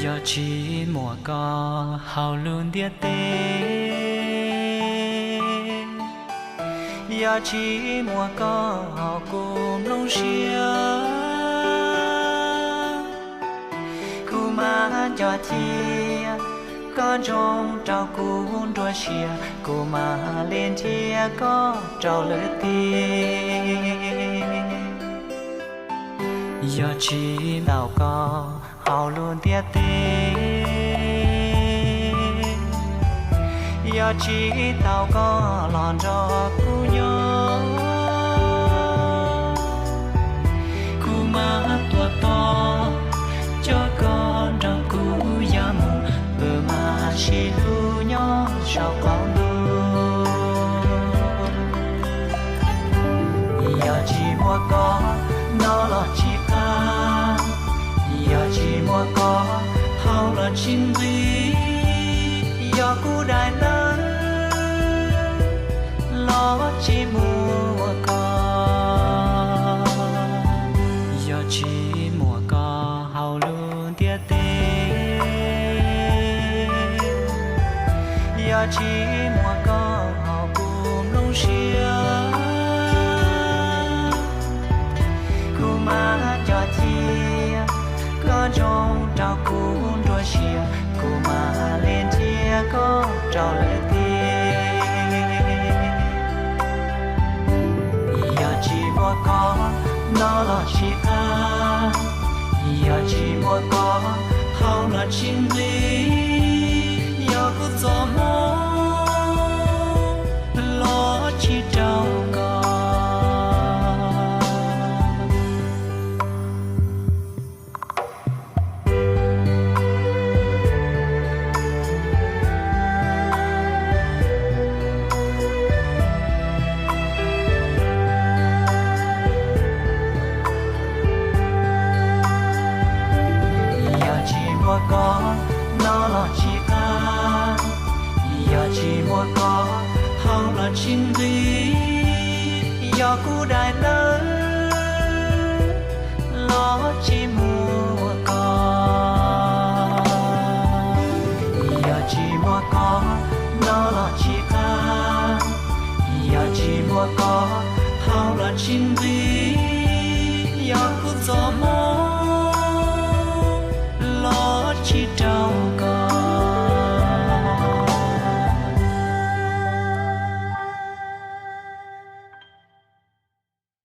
Yog tsis muaj koj hauv lub ntiaj teb, yog tsis muaj koj hauv kuv nplooj siab, kuv mam nco cia koj ntsoov rau kuv nruab siab, kuv mam li nrhiav koj rau lwm tiam. Yog tsis tau koj hauv lub ntiaj teb, yog tsis tau koj los nrog kuv nyob, kuv mam tuaj tos coj koj nrog kuv ya mus, wb mam sib hlub nyob saum qaum ntuj. Yog tsis muaj koj, hnov los tsis qab, yog tsis muaj koj, haus los tsis nqig, yog kuv daim ntawv los tsis muaj koj. Yog tsis muaj koj hauv lub ntiaj teb, yog tsis muaj koj hauv kuv nplooj siab, kuv mam nco cia koj ntsoov rau kuv nruab siab, kuv mam li nrhiav koj rau lwm tiam. Yog tsis muaj koj, hnov los tsis qab, yog tsis muaj koj, haus los tsis nqig, yog kuv txoj hmoo los tsis raug koj. Yog tsis muaj koj, hnov los tsis qab, yog tsis muaj koj, haus los tsis nqig, yog kuv daim ntawv los tsis muaj koj. Yog tsis muaj koj, hnov los tsis qab, yog tsis muaj koj, haus los tsis nqig, yog kuv txoj hmoo